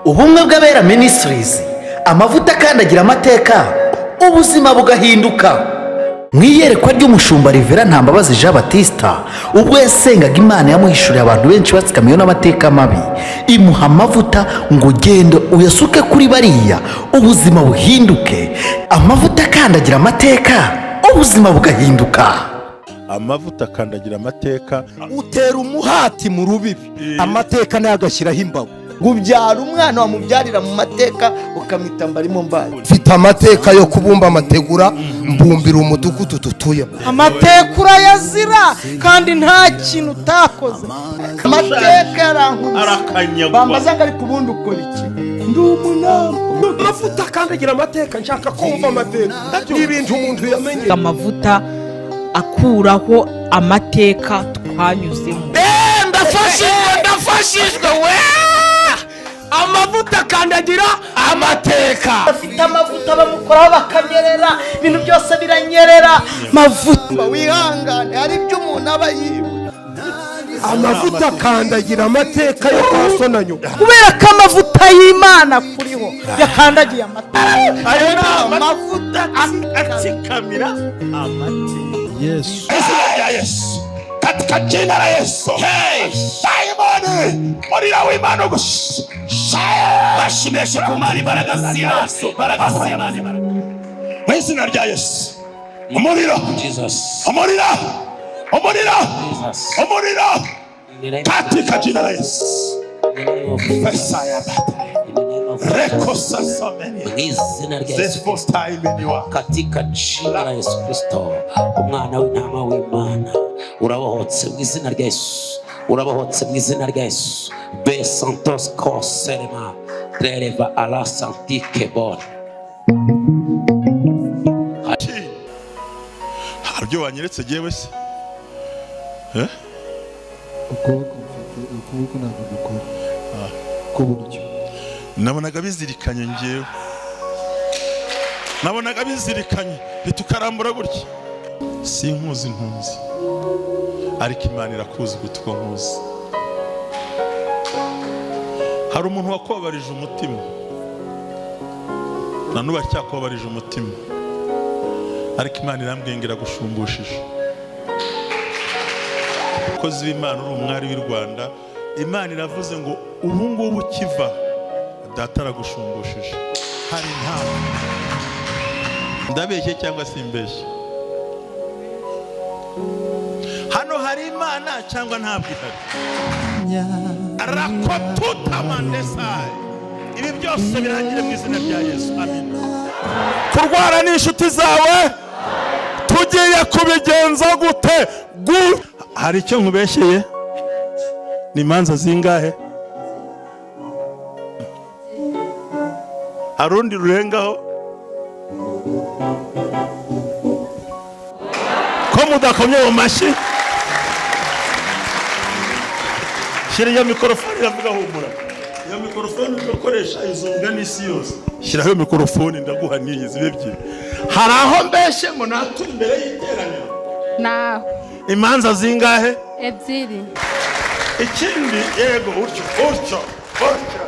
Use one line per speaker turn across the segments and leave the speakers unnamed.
Ubumwe bw'Abera Ministries, amavuta akandagira amateka, ubuzima bugahinduka. Mu iyerekwa ry'umushumba Rivera Ntambabazi Jean Baptista, ubwo yasengaga Imana yamuhishuriye abantu benshi batsikamiwe n'amateka mabi, imuha amavuta ngo genda uyasuke kuri bariya, ubuzima buhinduke. Amavuta akandagira amateka, ubuzima bugahinduka.
Amavuta akandagira amateka,
utera umuhati mu rubibi, amateka nayo agashyiraho imbago.
Ubyara umwana wamubyarira mu mateka ukamwita mbarimo mbaye.
Mfite amateka yo kubumba amategura, mbumbira umudugudu dutuyemo.
Amateka urayazira kandi nta kintu utakoze.
Amateka yarankubise, bambaza ngo ariko ubundi ukora iki? Ndi umunama.
Amavuta akandagira amateka, nshaka kumva amateka n'ibintu umuntu yamenye.
Amavuta akuraho amateka twanyuzemo.
Ndafashijwe, ndafashijwe we. Amavuta akandagira amateka.
Afite amavuta bamukoraho bakanyerera, ibintu byose biranyerera. Mavuta wihangane, hari ibyo umuntu aba yibuka.
Amavuta akandagira amateka yo kwa so na nyoko.
Kubera ko amavuta y'Imana kuriho yakandagiye amateka.
Ayo ni amavuta atsikamira amateka.
Yesu. Yesu. Katika jina la Yesu. Hey, Simoni, murira w'Imana gusa. Bashimeshe kumara imbaraga z'Yesu, imbaraga z'Imana. Mu izina rya Yesu. Umuriro.
Jesus.
Umuriro. Umuriro.
Jesus.
Umuriro. Katika jina la Yesu. Pesaya
katika jina la Yesu Kristo, umwana w'intama w'Imana, urabohotse mu izina rya Yesu, urabohotse mu izina rya Yesu. Be santos koserema treleva ala santike bon.
Haribyo wanyeretse jewe se?
Ukuboko mfite, ukuboko ntabwo gukora k'uburyo.
Nabonaga bizirikanye ngewe, nabonaga bizirikanye bitukarambura gutya. Sinkuzi ntunzi, ariko Imana irakuzi gutwa nkuzi. Hari umuntu wakobarije umutima, na nuba cyakobarije umutima, ariko Imana irambwiye ngo iragushumbushisha. Umukozi w'Imana uri umwari w'i Rwanda, Imana iravuze ngo ubu ngubu ukiva data aragushumbushisha. Hari ntabwo ndabeshye cyangwa simbeshye? Hano hari Imana cyangwa ntabwo ihari? Rakotutamandesai. Ibi byose birangire mu izina rya Yesu. Amen. Kurwara n'inshuti zawe tugiye kubigenza gute? Hari icyo nkubeshyeye? Ni imanza zingahe? Harundi rurengaho? Ko mudakomye mu mashyi? Shyira iyo mikorofone iravuga humura. Iyo mikorofone ukoresha izumvwa n'isi yose. Shyiraho iyo mikorofone ndaguha n'iyi zibe ebyiri. Hari aho mbeshye ngo nature imbere y'iteraniro?
Naho.
Imanza zingahe?
Ebyiri.
Ikindi yego utyo utyo utyo.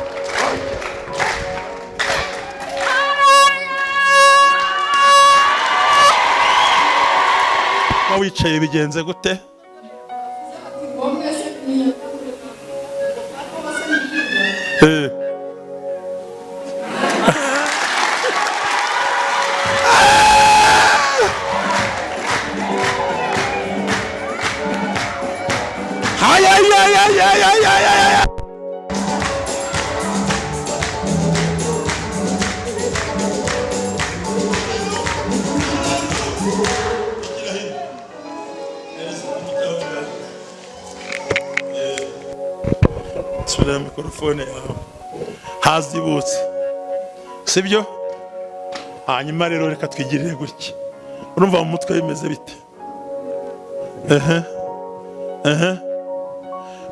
Wicaye bigenze gute? Subira mikrofone yawe hazibutse, sibyo? Hanyuma rero reka twigirire gutya. Urumva mu mutwe bimeze bite?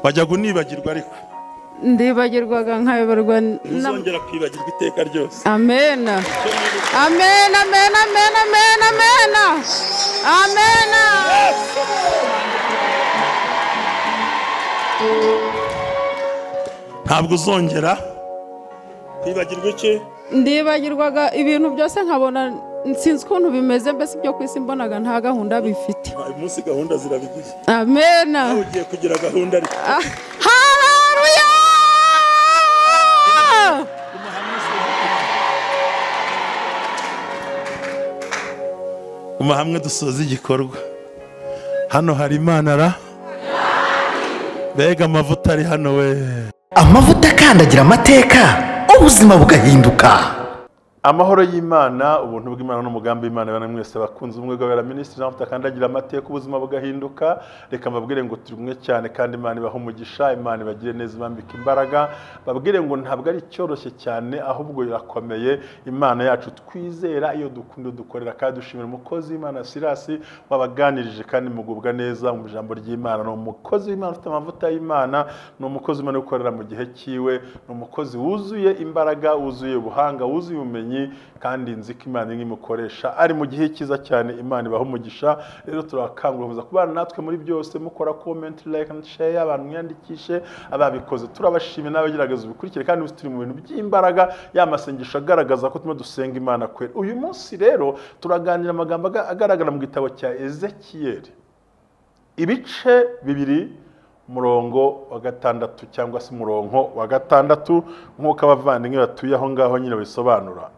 Wajya kunibagirwa ariko
ndibagirwaga nkayoberwa.
Ntuzongera kwibagirwa iteka ryose.
Amen. Amen, amen, amen, amen, amen. Amen.
Ntabwo uzongera Kwibagirwa iki?
Ndibagirwaga ibintu byose nkabona sinzi ukuntu bimeze, mbese ibyo kwisi mbonaga nta gahunda bifite.
Uyu munsi gahunda zirabigize.
Amen.
Ugiye kugira gahunda ariko.
Haleluya!
Guma hamwe dusoza igikorwa. Hano hari Imana ra. Mbega amavuta ari hano we.
Amavuta akandagira amateka, ubuzima bugahinduka.
Amahoro y'Imana, ubuntu bw'Imana n'umugambi w'Imana bana mwese bakunze umwe gwabera ministry n'amavuta akandagira amateka, ubuzima bugahinduka. Reka mbabwire ngo turi kumwe cyane kandi Imana ibaha umugisha, Imana ibagire neza, ibambike imbaraga. Babwire ngo ntabwo ari cyoroshye cyane ahubwo irakomeye. Imana yacu twizera iyo dukunda dukorera, kandi dushimira umukozi w'Imana Sirasi wabaganirije kandi mugubwa neza mu ijambo ry'Imana. Ni umukozi w'Imana ufite amavuta y'Imana, ni umukozi w'Imana ukorera mu gihe cyiwe, ni umukozi wuzuye imbaraga, wuzuye ubuhanga, wuzuye ubumenyi, kandi nzi ko Imana imukoresha ari mu gihe cyiza cyane. Imana ibaha umugisha. Rero turakangurira kubana natwe muri byose, mukora comment, like and share, abantu mwiyandikishe, ababikoze turabashimye, n'abagerageza ubikurikire, kandi turi mu bintu by'imbaraga, ya masengesho agaragaza ko turimo dusenga Imana kwera. Uyu munsi rero turaganira amagambo agaragara mu gitabo cya Ezekiel, ibice 2 umurongo wa 6 cyangwa se umurongo wa 6, nk'uko abavandimwe batuye aho ngaho nyine bisobanura.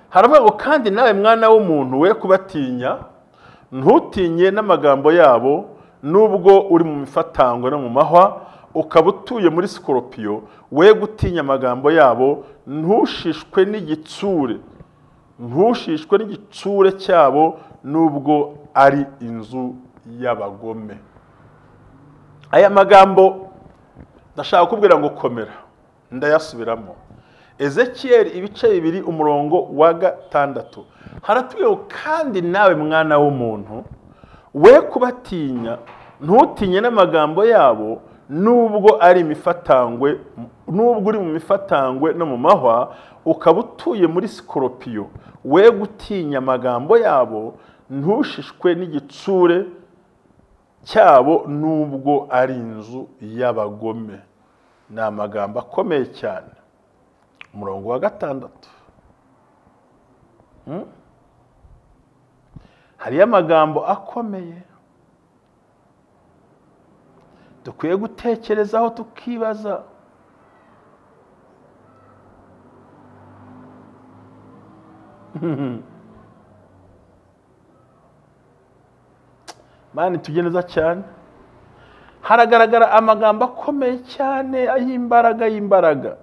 Haravuga ngo kandi nawe mwana w'umuntu we kubatinya, ntutinye n'amagambo yabo, nubwo uri mu mifatangwe no mu mahwa, ukaba utuye muri Sikorupiyo, we gutinya amagambo yabo, ntushishwe n'igitsure, ntushishwe n'igitsure cyabo, nubwo ari inzu y'abagome. Aya magambo ndashaka kubwira ngo komera, ndayasubiramo. Ezekiel ibice 2 umurongo wa 6 haratubwira kandi nawe mwana w'umuntu we kubatinya, ntutinye n'amagambo yabo, nubwo ari imifatangwe, nubwo uri mu mifatangwe no mu mahwa, ukaba utuye muri Sikorupiyo, we gutinya amagambo yabo, ntushishwe n'igitsure cyabo, nubwo ari inzu y'abagome. Ni amagambo akomeye cyane. Umurongo wa 6 hariyo amagambo akomeye dukwiye gutekerezaho tukibaza. Mani tujye neza cyane. Haragaragara amagambo akomeye cyane ay'imbaraga y'imbaraga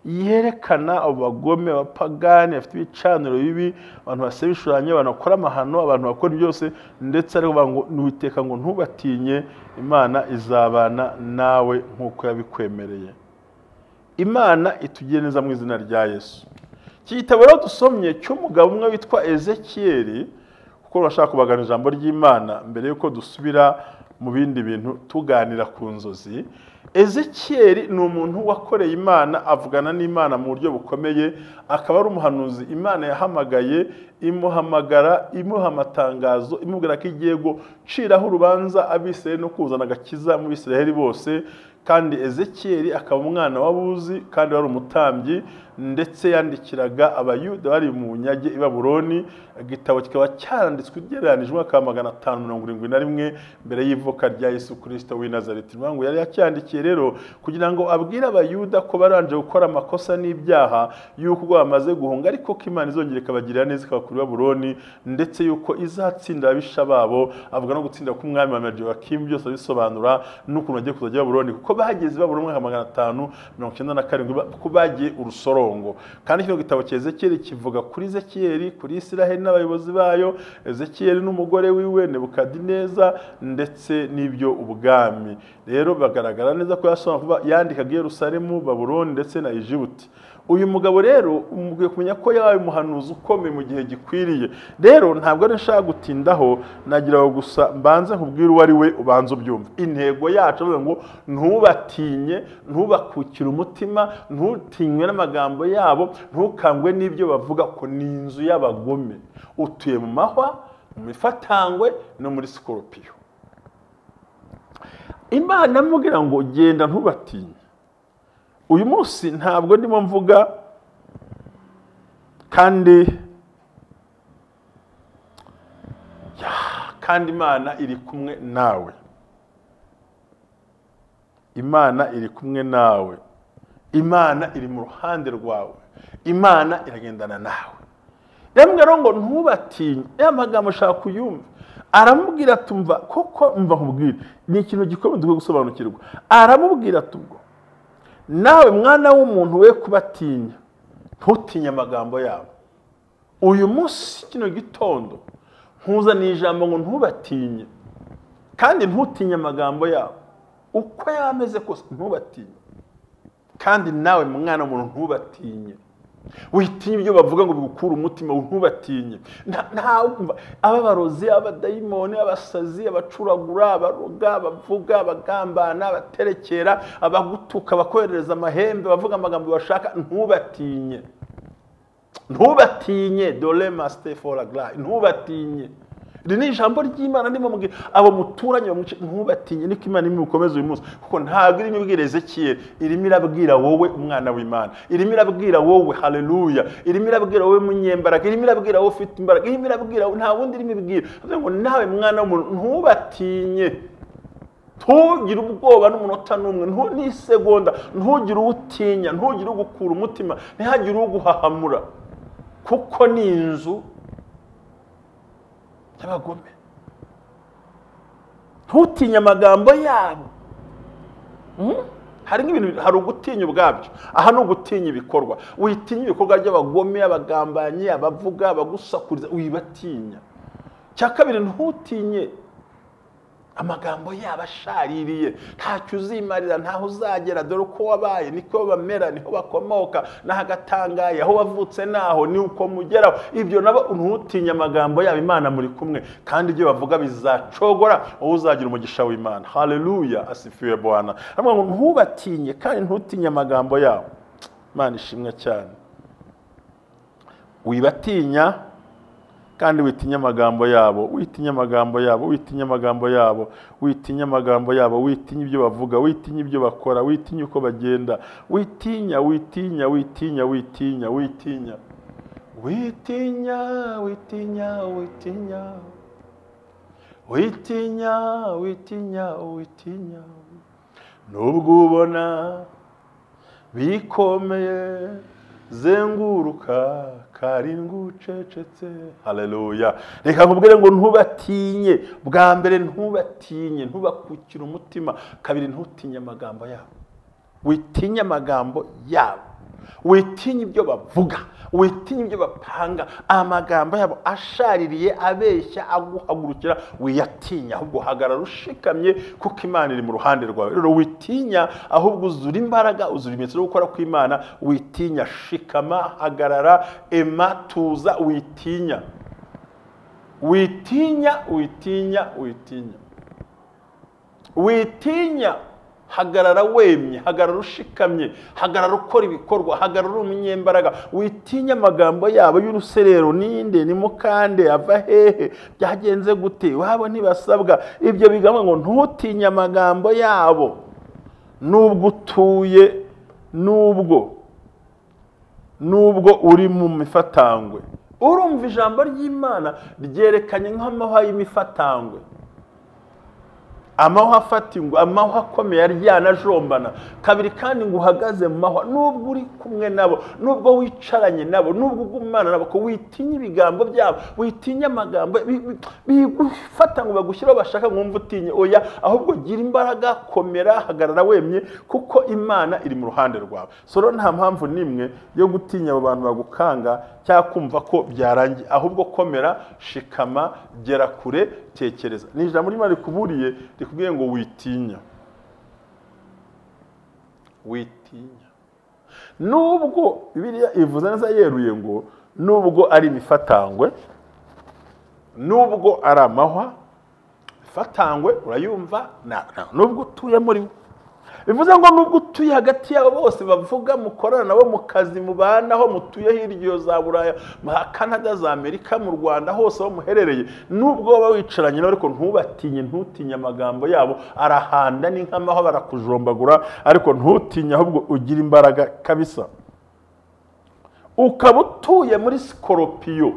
yerekana abagome, abapagani bafite ibicaniro bibi, abantu basaba ibishushanyo, abantu bakora amahano, abantu bakora byose, ndetse ariko ngo Uwiteka ngo ntubatinye, Imana izabana nawe nk'uko yabikwemereye. Imana itugire neza mu izina rya Yesu. Iki gitabo rero dusomye cy'umugabo umwe witwa Ezekiel, kuko bashaka kubagana ijambo ry'Imana mbere yuko dusubira mu bindi bintu tuganira ku nzozi. Ezekiel ni umuntu wakoreye Imana, avugana n'Imana mu buryo bukomeye, akaba ari umuhanuzi Imana yahamagaye, imuhamagara, imuha amatangazo, imubwira ko igiye guciraho urubanza Abisirayeli no kuzana agakiza mu Bisirayeli bose. Kandi Ezekiel akaba umwana w'abuzi kandi wari umutambyi, ndetse yandikiraga Abayuda bari mu bunyage i Babuloni. Igitabo kikaba cyaranditswe ugereranije umwaka wa 571 mbere y'ivuka rya Yesu Kristo w'i Nazareti. Ngo yari yacyandikiye rero kugira ngo abwire Abayuda ko baranje gukora amakosa n'ibyaha, yuko ubwo bamaze guhunga ariko ko Imana izongera ikabagirira neza ikabakura i Babuloni, ndetse yuko izatsinda ababisha babo. Avuga no gutsinda k'umwami wa Yehoyakimu, byose abisobanura n'ukuntu bagiye kuzajya i Babuloni, kuko bageze i Babuloni umwaka 597 ko bagiye urusorongo. Kandi kino gitabo cya Ezekiel kivuga kuri Ezekiel, kuri Isiraheli n'abayobozi bayo, Ezekiel n'umugore wiwe Nebukadineza, ndetse n'ibyo ubwami. Rero bagaragara neza ko yasoma kuba yandikaga Yerusalemu, Babuloni ndetse na Egiputa. Uyu mugabo rero umubwiye kumenya ko yabaye umuhanuzi ukomeye mu gihe gikwiriye. Rero ntabwo ari nshaka gutindaho, nagira ngo gusa mbanze nkubwire uwo ari we, ubanze ubyumve. Intego yacu avuga ngo ntubatinye, ntubakukire umutima, ntutinywe n'amagambo yabo, ntukangwe n'ibyo bavuga ko ni inzu y'abagome. Utuye mu mahwa, mu mifatangwe no muri Sikorupiyo. Imana amubwira ngo genda ntubatinye. Uyu munsi ntabwo ndimo mvuga kandi Imana iri kumwe nawe. Imana iri kumwe nawe. Imana iri mu ruhande rwawe. Imana iragendana nawe. Yambwira ngo ntubatinye. Ya magambo ushaka kuyumva. Aramubwira tumva koko mva nkubwire. Ni ikintu gikomeye dukwiye gusobanukirwa. Aramubwira tubwo. Nawe mwana w'umuntu we kubatinya. Ntutinye amagambo yabo. Uyu munsi kino gitondo nkuzaniye ijambo ngo ntubatinye. Kandi ntutinye amagambo yabo. Uko yameze kose ntubatinye. Kandi nawe mwana w'umuntu ntubatinye. Witinye ibyo bavuga ngo bigukura umutima, ntubatinye. Ababarozi, abadayimoni, abasazi, abacuragura, abaroga, abavuga, abagambana, abaterekera, abagutuka, abakoherereza amahembe, abavuga amagambo bashaka, ntubatinye. Ntubatinye, dole master for la gloire. Ntubatinye. Iri ni ijambo ry'Imana ndimo mubwira abo muturanye bamwice, ntubatinye. Niko Imana irimo ikomeza uyu munsi, kuko ntabwo irimo ibwira Ezekiel, irimo irabwira wowe umwana w'Imana, irimo irabwira wowe, haleluya, irimo irabwira wowe munyembaraga, irimo irabwira wowe ufite imbaraga, irimo irabwira nta wundi irimo ibwira. Avuga ngo nawe mwana w'umuntu ntubatinye. Ntugire ubwoba n'umunota n'umwe, n'isegonda, ntugire uwutinya, ntugire ugukura umutima, ntihagire uguhahamura, kuko ni inzu y'abagome. Ntutinye amagambo yabo. Hari nk'ibintu, hari ugutinya ubwabyo, aha ni ugutinya ibikorwa. Witinya ibikorwa by'abagome, abagambanyi, abavuga, abagusakuriza, wibatinya. Cya kabiri, ntutinye amagambo yabo ashaririye. Ntacyo uzimarira, ntaho uzagera, dore uko wabaye, niko bamera, niho bakomoka, n'ahagatangaye, aho wavutse naho ni uko mugeraho. Ibyo nabo ntutinye amagambo yabo, Imana muri kumwe, kandi ibyo bavuga bizacogora, wowe uzagira umugisha w'Imana. Haleluya, asifiwe Bwana. Aravuga ngo ntubatinye kandi ntutinye amagambo yabo. Imana ishimwe cyane. Wibatinya kandi witinya amagambo yabo, witinya amagambo yabo, witinya amagambo yabo, witinya amagambo yabo, witinya ibyo bavuga, witinya ibyo bakora, witinya uko bagenda, witinya, witinya, witinya, witinya, witinya, witinya, witinya, witinya, witinya, witinya, witinya. Nubwo ubona bikomeye, zenguruka karindwi ucecetse. Haleluya. Reka nkubwire ngo ntubatinye. Bwa mbere ntubatinye, ntubakukire umutima. Kabiri, ntutinye amagambo yabo. Witinye amagambo yabo, witinye ibyo bavuga, witinye ibyo bapanga. Amagambo yabo ashaririye, abeshya, aguhagurukira, wiyatinya. Ahubwo hagarara ushikamye, kuko Imana iri mu ruhande rwawe. Rero witinya, ahubwo uzura imbaraga, uzura ibimenyetso byo gukora kw'Imana. Witinya, shikama, hagarara, ema, tuza, witinya. Witinya, witinya, witinya, witinya. Hagarara wemye, hagarara ushikamye, hagarara ukora ibikorwa, hagarara umunyembaraga. Witinya amagambo yabo y'uruserero, ninde, ni mukande, ava hehe, byagenze gute, wabo ntibasabwa. Ibyo bigamwe ngo ntutinye amagambo yabo. Nubwo utuye, nubwo uri mu mifatangwe. Urumva ijambo ry'Imana ryerekanye nk'amahwa y'imifatangwe. Amahwa afatingwa, amahwa akomeye aryana ajombana. Kabiri kandi ngo uhagaze mu mahwa, nubwo uri kumwe nabo, nubwo wicaranye nabo, nubwo ugumana nabo, ko witinya ibigambo byabo, witinya amagambo bigufata ngo bagushyiraho bashaka ngo utinye. Oya, ahubwo gira imbaraga, komera, hagarara wemye, kuko Imana iri mu ruhande rwawe. So rero nta mpamvu nimwe yo gutinya abo bantu bagukanga cyangwa kumva ko byarangiye. Ahubwo komera, shikama, gera kure, tekereza. Ni ijambo ry'Imana rikuburiye, rikubwiye ngo witinya. Witinya. Nubwo Bibiliya ivuze neza yeruye ngo nubwo ari imifatangwe, nubwo ari amahwa, ifatangwe urayumva, nubwo utuye muri we, Bivuze ngo nubwo utuye hagati yabo bose bavuga, mukorana nabo mu kazi, mubana aho mutuye hirya za Buraya, Canada, za Amerika, mu Rwanda hose aho muherereye, nubwo waba wicaranye nabo ariko ntubatinye, ntutinye amagambo yabo, arahanda ni nk'amaho barakujombagura, ariko ntutinye, ahubwo ugira imbaraga kabisa. Ukaba utuye muri Sikorupiyo.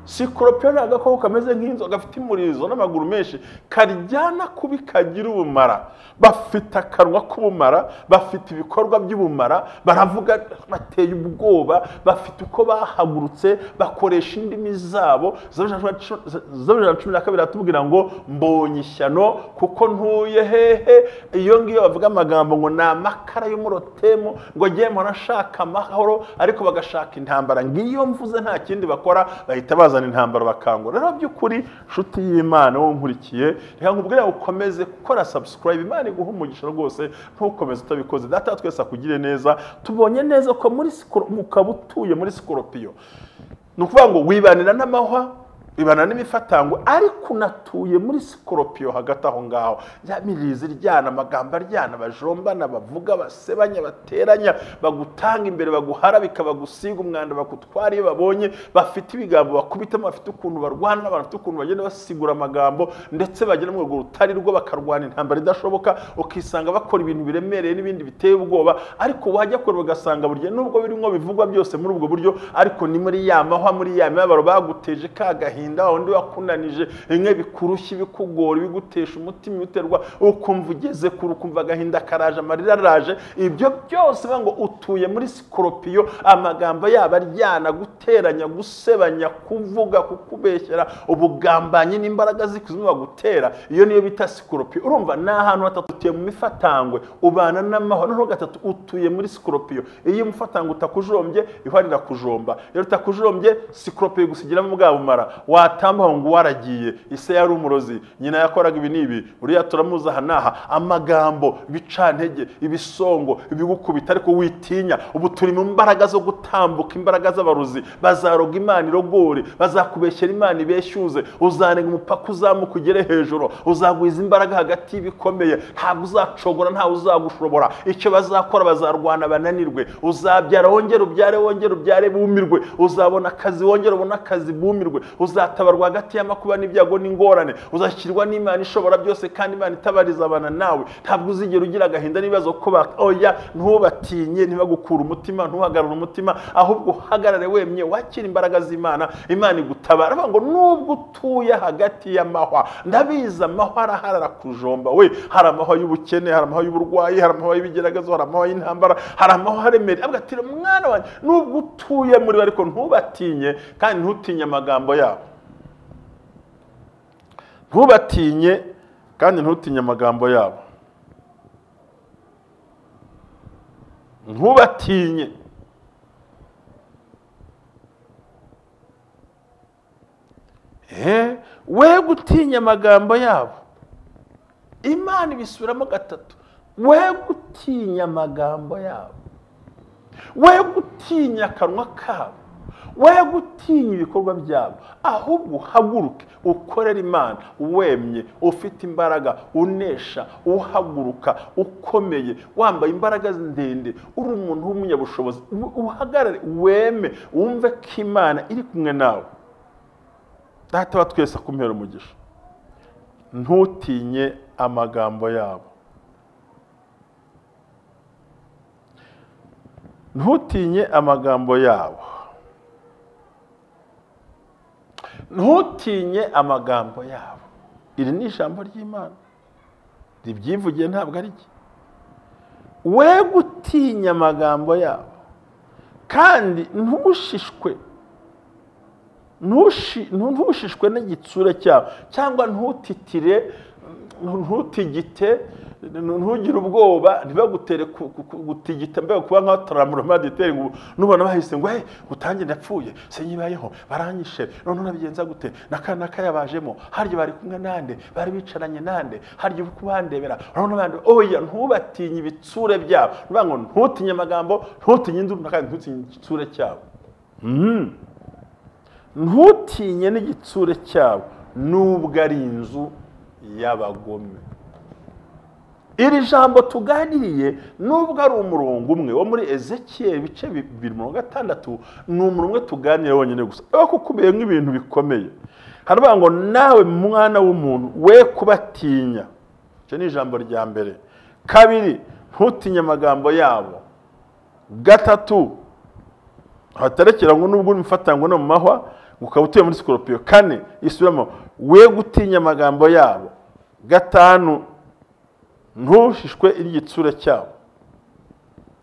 Sikorupiyo ni agakoko kameze nk'inzoka, gafite umurizo n'amaguru menshi, karyana kubi, kagira ubumara. Bafite akanwa k'ubumara, bafite ibikorwa by'ubumara, baravuga bateye ubwoba, bafite uko bahagurutse, bakoresha indimi zabo. Zaburi 12 atubwira ngo mbonye ishyano kuko ntuye hehe. Iyo ngiyo bavuga amagambo ngo ni amakara y'umurotemu, ngo ngiye mpora nshaka amahoro ariko bagashaka intambara. Ngiyo mvuze nta kindi bakora, bahita bazana intambara bakangura. Rero by'ukuri nshuti y'Imana wowe nkurikiye, reka nkubwire ukomeze gukora subscribe, Imana iguhe umugisha rwose, ntukomeze utabikoze. Data twese akugire neza. Tubonye neza ko muri ukaba utuye muri Sikorupiyo, ni ukuvuga ngo wibanira n'amahwa, wibana n'imifatango, ariko unatuye muri Sikorupiyo hagati aho ngaho, ya mirizi iryana, amagambo aryana, bajombana, bavuga, basebanya, bateranya, bagutanga imbere, baguhara, bikabagusiga umwanda, bakutwara iyo babonye, bafite ibigambo bakubitamo, bafite ukuntu barwana, bafite ukuntu bagenda basigura amagambo, ndetse bagera mu rwego rutari rwo, bakarwana intambara idashoboka, ukisanga bakora ibintu biremereye n'ibindi biteye ubwoba, ariko wajya kure ugasanga burya nubwo birimo bivugwa byose muri ubwo buryo, ariko ni muri ya mahwa, muri ya mibabaro baguteje ka gahinda, undi wakunanije inke bikurushya, bikugora, bigutesha umutima, biterwa ukumva ugeze kure, ukumva agahinda karaje, amarira araje. Ibyo byose ngo utuye muri Sikorupiyo, amagambo yabo aryana, guteranya, gusebanya, kuvuga, kukubeshyera, ubugambanyi n'imbaraga z'ikuzimu bagutera, iyo niyo bita Sikorupiyo. Urumva ni ahantu hatatu utuye mu mifatangwe, ubana n'amahoro. Noneho gatatu utuye muri Sikorupiyo. Iyo umufatangwe utakujombye, ihwa rirakujomba. Iyo utakujombye, Sikorupiyo gusigiramo bwa bumara. Watamba ngo waragiye, ise yari umurozi, nyina yakoraga ibi n'ibi, uriya turamuzi aha n'aha, amagambo, ibicantege, ibisongo, ibigukubita, ariko witinya. Ubu turi mu mbaraga zo gutambuka, imbaraga z'abarozi, bazaroga Imana irogore, bazakubeshyera Imana ibeshyuze, uzanenga umupaka uzamuka ugere hejuru, uzagwiza imbaraga hagati y'ibikomeye, ntabwo uzacogora, ntawe uzagushobora. Icyo bazakora bazarwana bananirwe. Uzabyara wongere ubyare, wongere ubyare bumirwe, uzabona akazi wongere ubone akazi bumirwe, uzatabarwa hagati y'amakuba n'ibyago n'ingorane, uzashyirwa n'Imana ishobora byose, kandi Imana itabariza abana nawe. Ntabwo uzigera ugira agahinda n'ibibazo ko oya, ntubatinye, ntibagukura umutima, ntuhagarare umutima, ahubwo uhagarare wemye, wakira imbaraga z'Imana, Imana igutabara. Ngo nubwo utuye hagati y'amahwa, ndabizi amahwa araharara kujomba we, hari amahwa y'ubukene, hari amahwa y'uburwayi, hari amahwa y'ibigeragazo, hari amahwa y'intambara, hari amahwa aremereye. Avuga ati mwana wanjye, nubwo utuye muri ariko ntubatinye, kandi ntutinye amagambo yabo. Ntubatinye kandi ntutinye amagambo yabo. Ntubatinye. We gutinya amagambo yabo. Imana ibisubiramo gatatu. We gutinya amagambo yabo. We gutinya akanwa kabo. We gutinya ibikorwa byabo, ahubwo uhaguruke ukorere Imana wemye, ufite imbaraga, unesha, uhaguruka ukomeye, wambaye imbaraga ndende, uri umuntu w'umunyabushobozi, uhagarare weme, wumve ko Imana iri kumwe nawe. Data wa twese akumpera umugisha. Ntutinye amagambo yabo. Ntutinye amagambo yabo. Ntutinye amagambo yabo. Iri ni ijambo ry'Imana ribyivugiye, ntabwo ari rye. We gutinya amagambo yabo, kandi ntushishwe ntushishwe n'igitsure cyabo, cyangwa ntutitire, ntutigite, ntugire ubwoba, ntibagutere gutigita, mbega kuba nka taramuroma diteri ngo nubona bahise ngo hey, utange ndapfuye, sinyibayeho, baranyishe, none nabigenza gute, nakana kayabajemo, harya bari kumwe nande, bari bicaranye nande, harya kubandebera, none bande. Oya, ntubatinye ibitsure byabo. Nuvuga ngo ntutinye amagambo, ntutinye induru, kandi ntutinye igitsure cyabo. Ntutinye n'igitsure cyabo, nubwo ari inzu y'abagome. Iri jambo tuganiriye nubwo ari umurongo umwe wo muri Ezekiel ibice 2:6, ni umurongo umwe tuganira wonyine gusa, ariko kukubiye nk'ibintu bikomeye. Haravuga ngo nawe mwana w'umuntu we kubatinya. Icyo ni ijambo rya mbere. Kabiri, ntutinye amagambo yabo. Gatatu, hatarekera ngo nubwo uri no mu mahwa ukaba utuye muri Scorpio. Kane, isubiramo, we gutinya amagambo yabo. Gatanu, ntushishwe igitsure cyabo.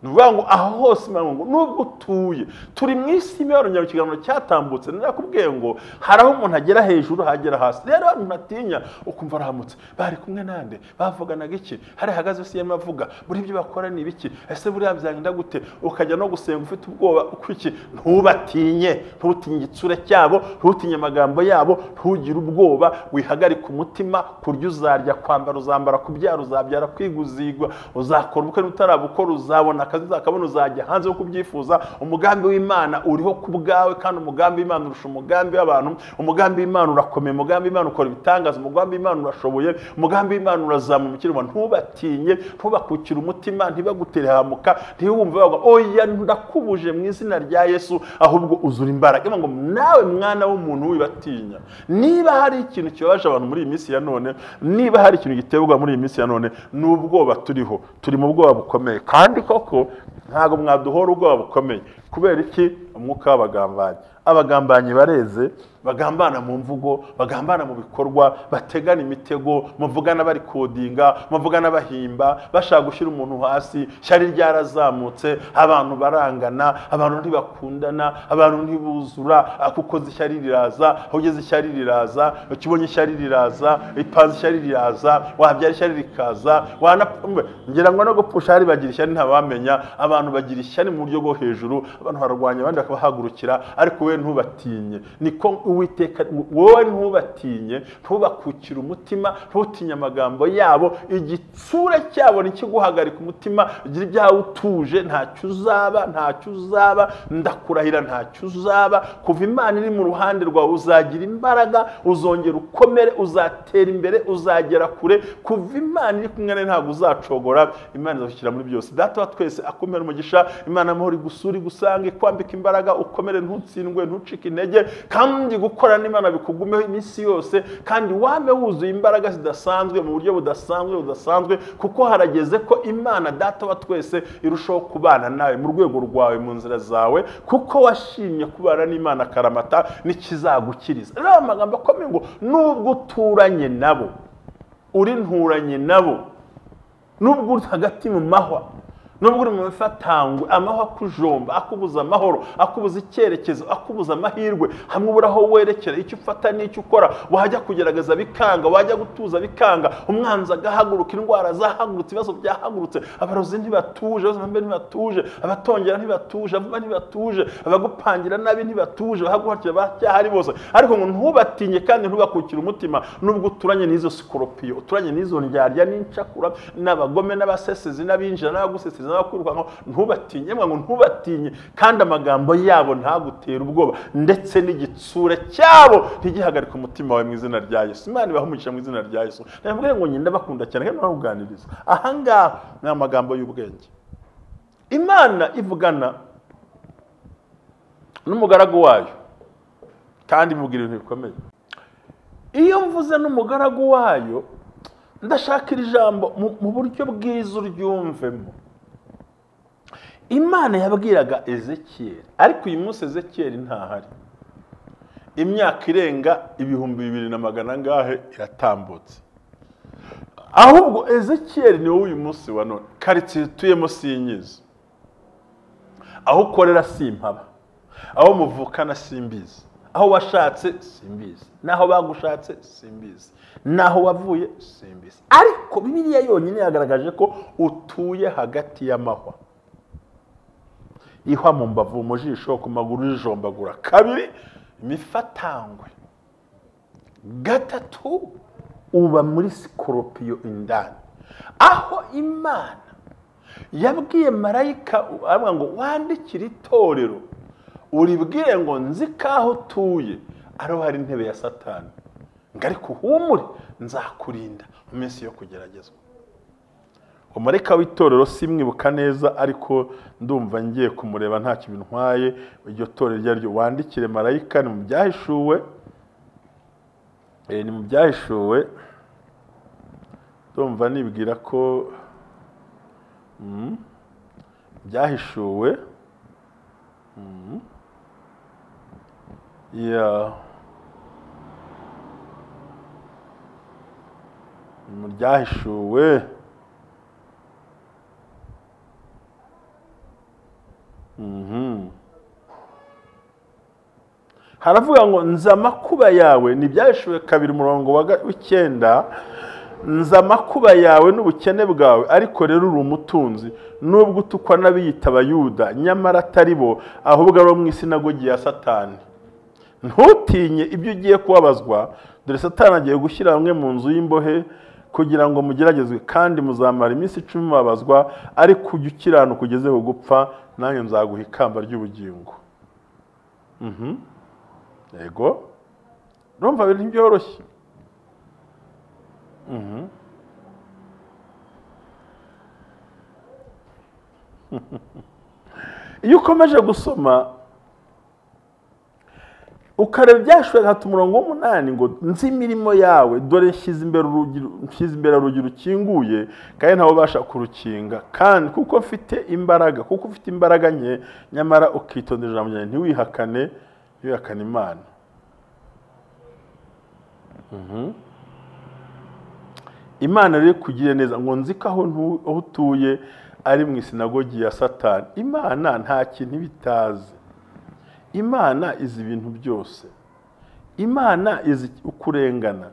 Nuvuga ngo aho hose ngo nubwo utuye, turi mu isi imibabaro. Mu kiganiro cyatambutse narakubwiye ngo hari aho umuntu agera hejuru hagera hasi. Rero umuntu atinya ukumva arahamutse, bari kumwe nande, bavuganaga iki, hari hagaze se yarimo avuga, buri ibyo bakora ni ibiki, ese buriya byagenda gute? Ukajya no gusenga ufite ubwoba ukwiki. Ntubatinye, ntutinye igitsure cyabo, ntutinye amagambo yabo, ntugire ubwoba, wihagarike umutima. Kurya uzarya, kwambara uzambara, kubyara uzabyara, kwiguzigwa uzakora ubukwe utarabukora uzabona akazi uzakabona, uzajya hanze yo kubyifuza. Umugambi w'Imana uriho ku bwawe, kandi umugambi w'Imana urusha umugambi w'abantu. Umugambi w'Imana urakomeye, umugambi w'Imana ukora ibitangaza, umugambi w'Imana urashoboye, umugambi w'Imana urazamura umukiro. Ntubatinye, ntubakukire umutima, ntibagutere hamuka, ntiwumve bagwa oya ndakubuje mu izina rya Yesu, ahubwo uzura imbaraga. Ngo nawe mwana w'umuntu wibatinya. Niba hari ikintu kibabaje abantu muri iyi minsi ya none, niba hari ikintu gitebwa muri iyi minsi ya none, ni ubwoba turiho. Turi mu bwoba bukomeye, kandi koko ntago mwaduhora ubwoba bukomeye. Kubera iki? Umwuka w'abagambanyi. Abagambanyi bareze, bagambana mu mvugo, bagambana mu bikorwa, bategana imitego, muvugana bari kodinga, muvugana bahimba, bashaka gushyira umuntu hasi. Shyari ryarazamutse, abantu barangana, abantu ntibakundana, abantu ntibuzura, kuko ishyari riraza, aho ugeze ishyari riraza, ukibonye ishyari riraza, ipanze ishyari riraza, wabyara ishyari rikaza, ngira ngo no gupfusha hari bagira ishyari ntabamenya. Abantu bagira ishyari mu buryo bwo hejuru, abantu bararwanya abandi bakabahagurukira, ariko wowe ntubatinye. Niko Uwiteka, wowe ntubatinye, ntubakukire umutima, ntutinye amagambo yabo, igitsure cyabo nikiguhagarika umutima. Gira ibyawe utuje, ntacyo uzaba, ntacyo uzaba, ndakurahira ntacyo uzaba. Kuva Imana iri mu ruhande rwawe uzagira imbaraga, uzongera ukomere, uzatera imbere, uzagera kure. Kuva Imana iri kumwe nawe ntabwo uzacogora. Imana izashyira muri byose. Data wa twese akomere umugisha, Imana amahoro igusure, igusange, kwambika imbaraga, ukomere, ntutsindwe, ntucike intege, kandi gukora n'Imana bikugumeho iminsi yose, kandi wame wuzuye imbaraga zidasanzwe mu buryo budasanzwe budasanzwe, kuko harageze ko Imana Data wa twese irushaho kubana nawe mu rwego rwawe, mu nzira zawe, kuko washimye kubana n'Imana karamata n'ikizagukiriza. Rero amagambo akomeye ngo nubwo uturanye nabo, uri nturanye nabo, nubwo uri hagati mu mahwa, nubwo uri mu mifatangwe, amahwa akujomba, akubuza amahoro, akubuza icyerekezo, akubuza amahirwe, hamwe ubura aho werekera, icyo ufata n'icyo ukora, wajya kugerageza bikanga, wajya gutuza bikanga, umwanzi agahaguruka, indwara zahagurutse, ibibazo byahagurutse, abarozi ntibatuje, abazambe ntibatuje, abatongera ntibatuje, avuba ntibatuje, abagupangira nabi ntibatuje, abahaguhakira bacyahari bose. Ariko ngo ntubatinye kandi ntubakukire umutima, nubwo uturanye n'izo scorpio, uturanye n'izo ndyarya n'incakura, n'abagome n'abasesezi n'abinjira n'abaguseseza, ntubatinye, ngo ntubatinye, kandi amagambo yabo ntagutera ubwoba, ndetse n'igitsure cyabo ntigihagarike umutima wawe mu izina rya Yesu. Imana ibahe umugisha mu izina rya Yesu. Ndababwira ngo nyine ndabakunda cyane kandi nabakuganiriza. Aha ngaha ni amagambo y'ubwenge. Imana ivugana n'umugaragu wayo, kandi imubwira ibintu bikomeye. Iyo mvuze n'umugaragu wayo, ndashaka iri jambo mu buryo bwiza uryumvemo. Imana yabwiraga Ezekiel, ariko uyu munsi Ezekiel ntahari. Imyaka irenga 2400 angahe iratambutse. Ahubwo Ezekiel ni wowe uyu munsi wa none. Karitsiye utuyemo sinyizi, aho ukorera simpaba, aho muvukana simbizi, aho washatse simbizi, naho bagushatse simbizi, naho wavuye simbizi. Ariko Bibiliya yonyine yagaragaje ko utuye hagati y'amahwa. Ihwa mu mbavu, mu jisho, ku maguru ijombagura. Kabiri, imifatangwe. Gatatu, uba muri scorpio indani. Aho Imana yabwiye marayika avuga ngo wandikire itorero, uribwire ngo nzi kaho utuye ariho hari intebe ya Satani, ngo ariko uhumure nzakurinda mu minsi yo kugeragezwa. Marayika w'itorero simwibuka neza, ariko ndumva ngiye kumureba ntacyo bintwaye. Iryo torero iryo ariryo wandikire marayika, ni mu byahishuwe, ni mu byahishuwe, ndumva nibwira ko byahishuwe mu byahishuwe haravuga ngo nzi amakuba yawe. Ni byahishuwe 2 umurongo wa 9, nzi amakuba yawe n'ubukene bwawe, ariko rero uri umutunzi, nubwo utukwa n'abiyita Abayuda nyamara atari bo, ahubwo ari bo mu isinagogi ya Satani. Ntutinye ibyo ugiye kubabazwa, dore Satani agiye gushyira bamwe mu nzu y'imbohe kugira ngo mugeragezwe, kandi muzamara iminsi 10 mubabazwa, ariko ujye ukiranuka ugeze ku gupfa, nanjye nzaguha ikamba ry'ubugingo. Yego, urumva ibintu byoroshye. Iyo ukomeje gusoma ukareba ibyashuwe 3 umurongo 8 ngo nzi imirimo yawe, dore nshyize imbere urugi rukinguye kandi ntawe ubasha kurukinga, kandi kuko ufite imbaraga nke, nyamara ukitondera ijambo ryanjye, ntiwihakane Imana. Imana rero kugirira neza, ngo nzi ko aho utuye ari mu isinagogi ya Satani. Imana nta kintu ibitazi. Imana izi ibintu byose. Imana izi ukurengana.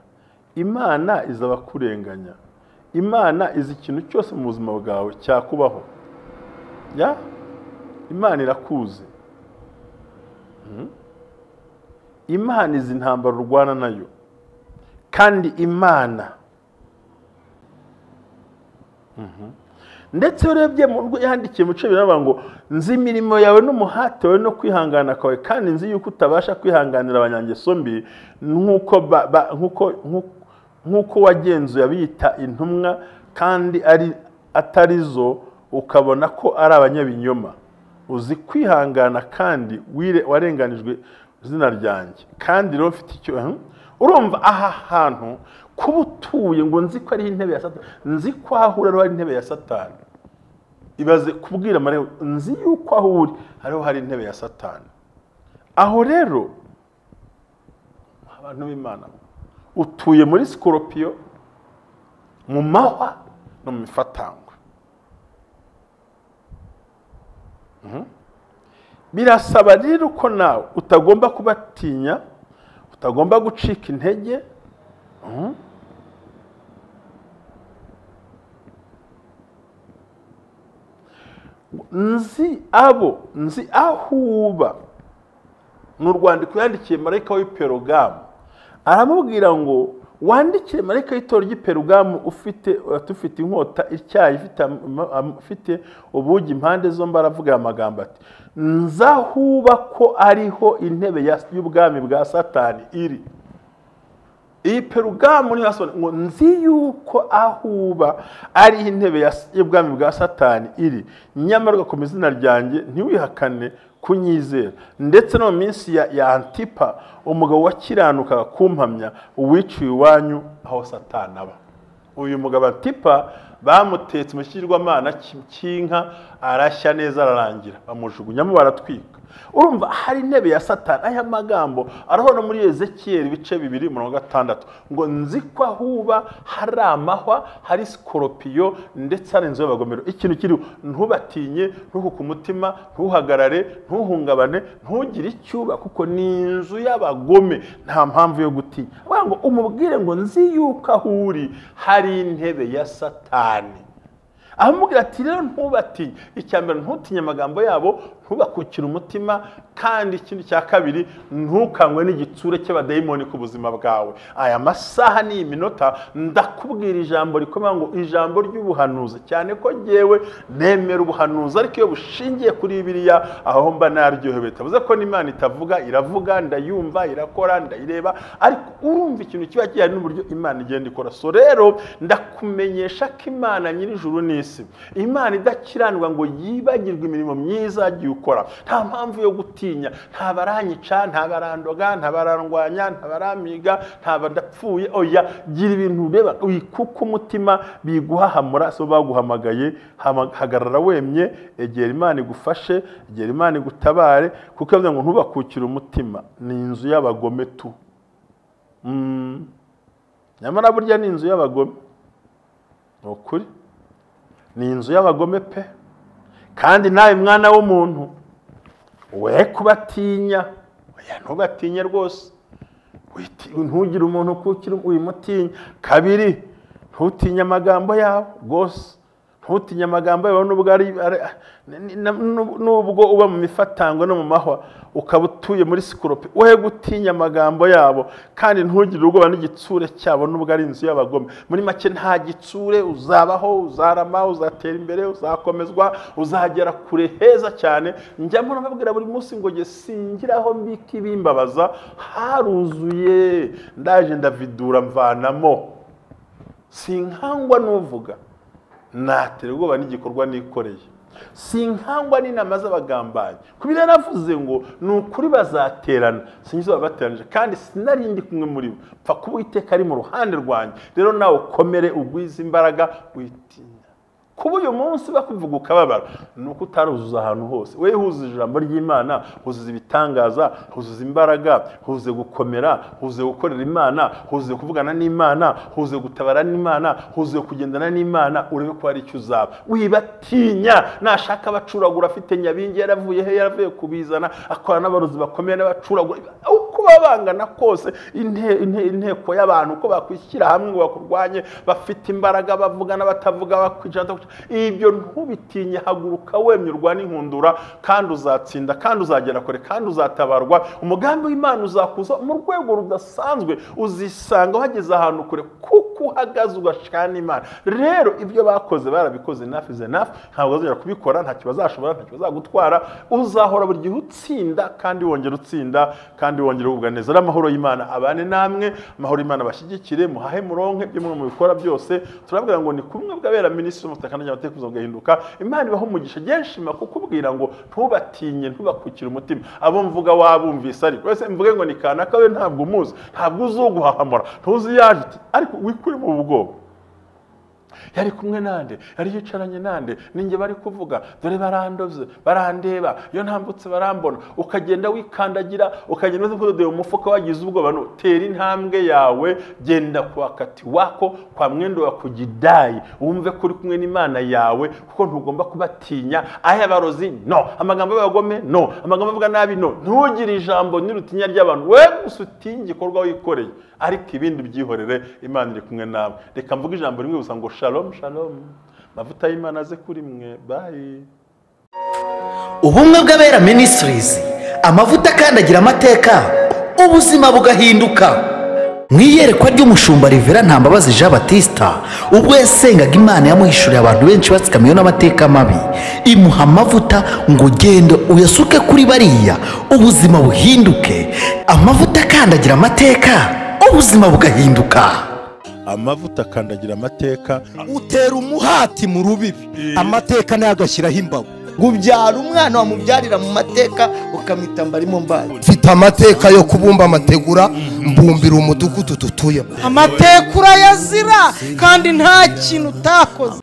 Imana izi abakurenganya. Imana izi ikintu cyose mu buzima bwawe cyakubaho. Ya? Imana irakuzi. Imana izi intambara urwana nayo. Kandi Imana ndetse urebye mu rwo yandikiye mu cyo ngo nzi imirimo yawe n'umuhate wawe no kwihangana kwawe, kandi nzi yuko utabasha kwihanganira abanyangeso mbi, nk'uko wagenzuye abiyita intumwa kandi ari atarizo, ukabona ko ari abanyabinyoma. Uzi kwihangana kandi warenganijwe izina ryanjye, kandi rero mfite icyo. Urumva aha hantu kuba utuye, ngo nzi ko ari intebe ya Satani, nzi ko aho uri ari intebe ya Satani. Ibaze kubwira Marayika, nzi yuko aho uri hariho hari intebe ya Satani. Aho rero abantu b'Imana, utuye muri Sikorupiyo, mu mahwa no mu mifatangwe. Birasaba rero ko nawe utagomba kubatinya, utagomba gucika intege. Nzi abo, nzi aho uba. Ni urwandiko yandikiye marayika w'i Perugamu, aramubwira ngo wandikire marayika w'itorero ry'i Perugamu ufite inkota ityaye ifite ubugi impande zombi, aravuga amagambo ati nzahuba ko ariho intebe y'ubwami bwa Satani iri. Iyi Perugamu ni ngo nzi yuko ahuba ari intebe y'ubwami bwa Satani iri, nyamara ugakomeza izina ryanjye ntiwihakane kunyizera. Ndetse no mu minsi ya Antipa umugabo wakiranukaga kumpamya, uwiciwe iwanyu aho Satani aba. Uyu mugabo Antipa bamutetse mu kigirwamana cy'inka, arashya neza ararangira, bamujugunyamo baratwika. Urumva hari intebe ya Satani. Aya magambo araho no muri Ezekiel ibice 2:6 ngo nzi ko ahuba hari amahwa, hari sikoropiyo ndetse hari inzu y'abagomero. Ikintu kiri, ntubatinye, ntuhuke umutima, ntuhagarare, ntuhungabane, ntugire icyuba, kuko ni inzu y'abagome, nta mpamvu yo gutinya. Ngo umubwire ngo nzi yuko aho uri hari intebe ya Satani. Aramubwira ati rero ntubatinye. Icya mbere, ntutinye amagambo yabo, ntubakukire umutima, kandi ikindi cya kabiri, ntukangwe n'igitsure cy'abadayimoni ku buzima bwawe. Aya masaha n'iyi minota ndakubwira ijambo rikomeye, ngo ijambo ry'ubuhanuzi, cyane ko ngewe nemera ubuhanuzi ariko iyo bushingiye kuri Bibiliya aho mba naryohewe. Bitavuze ko n'Imana itavuga, iravuga, ndayumva, irakora, ndayireba, ariko urumva ikintu kiba gihari n'uburyo Imana igenda ikora. So rero ndakumenyesha ko Imana nyir'ijuru n'isi isi. Imana idakiranirwa ngo yibagirwe imirimo myiza yagiye ukora. Nta mpamvu yo gutinya, nta baranyica, nta barandoga, nta barandwanya, nta baramiga, nta badapfuye. Oya, gira ibintu ureba wikuka umutima biguhahamura. So baguhamagaye, hagarara wemye, egera Imana igufashe, egera Imana igutabare, kuko yavuze ngo ntubakukire umutima, ni inzu y'abagome tu. Nyamara burya ni inzu y'abagome, ni ukuri, ni inzu y'abagome pe. Kandi nawe mwana w'umuntu we kubatinya, oya ntubatinye rwose, ntugire umuntu kukira uyimutinya. Kabiri, ntutinye amagambo yawe rwose, ntutinye amagambo yawe nubwo ari nubwo uba mu mifatangwe no mu mahwa, ukaba utuye muri sikorope, we gutinya amagambo yabo. Kandi ntugire ubwoba n'igitsure cyabo nubwo ari inzu y'abagome. Muri make nta gitsure, uzabaho, uzarama, uzatera imbere, uzakomezwa, uzagera kure heza cyane. Njya mbabwira buri munsi ngo nge singiraho mbika ibimbabaza, haruzuye, ndaje ndavidura mvanamo, sinkangwa n'uvuga, natera ubwoba n'igikorwa nikoreye, sinkangwa n'inama z'abagambanyi. Kubera naravuze ngo ni ukuri bazaterana, sinzi babateranije, kandi sinarindi kumwe muri bo, pfa kuba Uwiteka ari mu ruhande rwanjye. Rero nawe ukomere, ugwize imbaraga, witinya. Kuba uyu munsi bakuvuga ukababara ni uko utaruzuza ahantu hose. We huzuza ijambo ry'Imana, huzuza ibitangaza, huzuza imbaraga, huzuze gukomera, huzuze gukorera Imana, huzuze kuvugana n'Imana, huzuze gutabara n'Imana, huzuze kugendana n'Imana, urebe ko hari icyo uzaba. Wibatinya, nashaka abacuragura afite nyabingi yaravuye he, yaravuye kubizana, akora n'abarozi bakomeye n'abacuragura, uko babangana kose, inteko y'abantu uko bakwishyira hamwe ngo bakurwanye, bafite imbaraga, bavuga n'abatavuga, bakwicara, ibyo ntubitinye. Haguruka wemye, urwane inkundura, kandi uzatsinda, kandi uzagera kure, kandi uzatabarwa. Umugambi w'Imana uzakuza mu rwego rudasanzwe, uzisanga wageze ahantu kure kuko uhagaze ugashana Imana. Rero ibyo bakoze barabikoze, enough is enough, ntabwo bazongera kubikora, ntacyo bazashobora, ntacyo bazagutwara. Uzahora buri gihe utsinda, kandi wongera utsinda, kandi wongera ugubwa neza. Amahoro y'Imana abane namwe, amahoro y'Imana bashyigikire, muhahe muronke ibyo mwe mubikora byose. Turabwira ngo ni kumwe bw'abera minisitiri w'umutaka n'amateka ugahinduka. Imana ibaho umugisha. Nshima kukubwira ngo ntubatinye, ntubakukire umutima. Abo mvuga wabumvise, ariko wese mvuge ngo ni kanaka, we ntabwo umuzi, ntabwo uzuguhahamura, ntuzi yaje, ariko wikure mu bwoba. Yari kumwe nande, yari yicaranye nande, ninjye bari kuvuga, dore barandovye, barandeba, iyo ntambutse barambona. Ukagenda wikandagira, ukagenda uzi ko umufuka wagize ubwoba. No tera intambwe yawe, genda kwa kati wako, kwa mwendo wa kujidai, wumve kuri kumwe n'Imana yawe, kuko ntugomba kubatinya. Aya barozi no, amagambo y'abagome no, amagambo avuga nabi no. Ntugire ijambo n'irutinya ry'abantu, we gusa utinye igikorwa wikoreye, ariko ibindi byihorere, Imana iri kumwe nawe. Reka mvuge ijambo rimwe gusa ngo shalom shalom, mavuta y'Imana aze kuri mwe, bye.
Ubumwe bw'Abera Ministries, amavuta akandagira amateka, ubuzima bugahinduka. Mu iyerekwa ry'umushumba Rivera Ntambabazi Jean Baptista, ubwo yasengaga Imana yamuhishuriye abantu benshi batsikamiwe n'amateka mabi, imuha amavuta ngo genda uyasuke kuri bariya, ubuzima buhinduke. Amavuta akandagira amateka, ubuzima bugahinduka.
Amavuta akandagira amateka,
utera umuhati mu rubibi, amateka nayo agashyiraho imbago.
Ubyara umwana wamubyarira mu mateka, ukamwita mbarimo mbaye.
Mfite amateka yo kubumba amategura, mbumbira umudugudu dutuyemo.
Amateka urayazira kandi nta kintu utakoze.